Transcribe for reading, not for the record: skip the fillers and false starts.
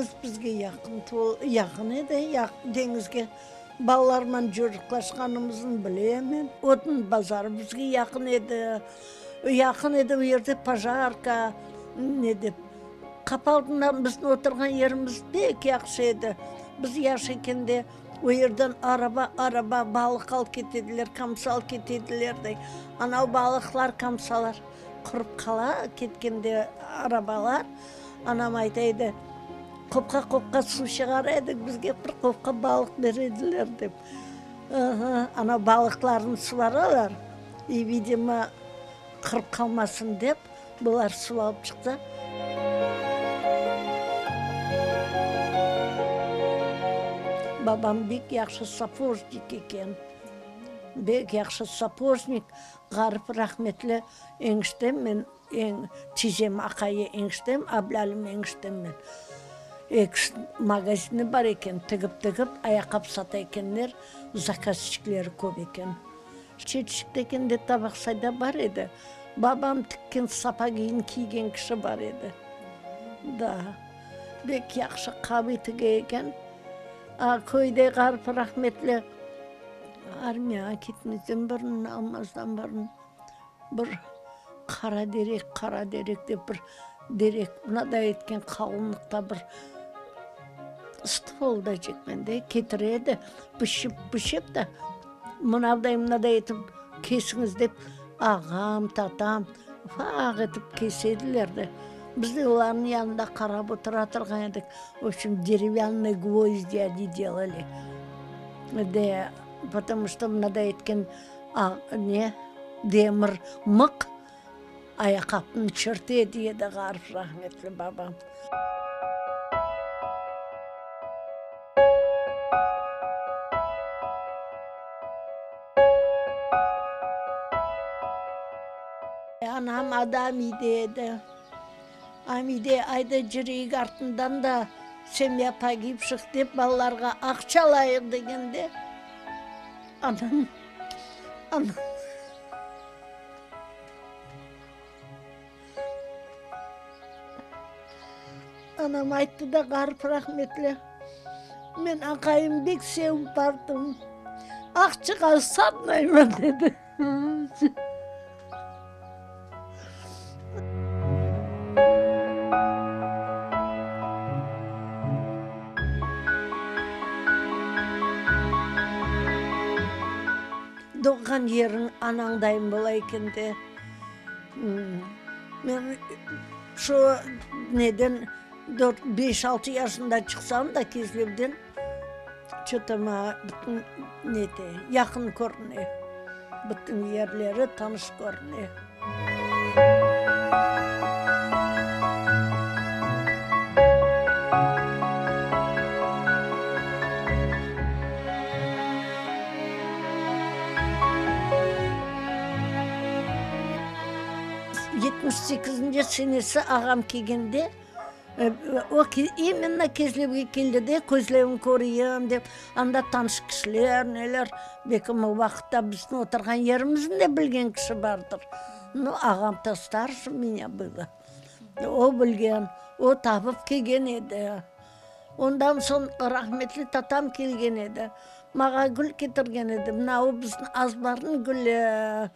Deñiz bizge yaqın, yaqın edi, deñizge balalarman coyruqlaşqanımıznı bilemen. Odun bazarı bizge yaqın edi, yaqın edi, o yerde pojarka, ne dep, qapı aldından bizim oturğan yerimiz pek yahşı edi. Biz yaş ekende o yerden araba, araba balıq alıp kete ediler, kamsa alıp kete ediler dey. Anau balıqlar, kamsalar Qurıp qala ketkende arabalar, anam ayta edi, qopqa-qopqa suv çıqara edik, bizge bir qopqa balıq bere ediler dep. Ana balıqlarnı suvaralar, i, vidimo, qırıp qalmasın dep, bular suv alıp çıqsa. Babam bek yahşı sapojnik eken, bek yahşı sapojnik, Ğarip rahmetli eñiştem men, eñ tizem aqayı eñiştem, Ablâlim eñiştem men. Ekisi magazini bar eken, tigip-tigip ayaqqap sata ekenler, zakazçikleri köp eken. Çetşikte ekende Tabaqsayda bar edi, babam tikken sapagiyni kiygen kişi bar edi. Da, bek yahşı qaviy tige eken. A, köyde Ğarip rahmetli. Armiyağa ketmezden burun, almazdan burun bir qara derek, qara derek dep bir derek mınaday etken qalınlıqta bir ствол deycekmen de, ketire edi, pişip, pişip de, mınavday, mınaday etip kesiñiz dep, ağam, tatam ufaq etip kese ediler de, biz de olarnıñ yanında qarap otura turğan edik. V obşem, derevânnıy gvozdi oni delali. De, potomu çto mınaday etken ne, demir mıq ayaqapnı çirte dey edi Ğarip rahmetli babam. Anam adı Amide edi. Amide, ayda cüreyik artından da semya pogibşih dep balalarğa aqça alayıq degende, anam, anam. Anam ayttı da, Ğarip rahmetli, men aqayım bek sevip bardım, aqçığa satmayman, dedi. Doğğan yeriñ anañdayın bola eken de. Men şu neden dört, beş, altı yaşında çıqsam da Kezlevden, ço-to maña bütün nete, yaqın körüne, bütün yerleri tanış körüne. 78-nci senesi ağam kelgende, o imenno Kezlevge keldi de, közlevin köreyim dep, anda tanış kişiler, neler, belki o vaqıtta bizim oturğan yerimizni de bilgen kişi bardır. Nu, ağam-то starше menya было. O bilgen, o tapıp kelgen edi. Ondan soñ rahmetli tatam kelgen edi, maña gül ketirgen edi, mına o bizim azbarnıñ gülü.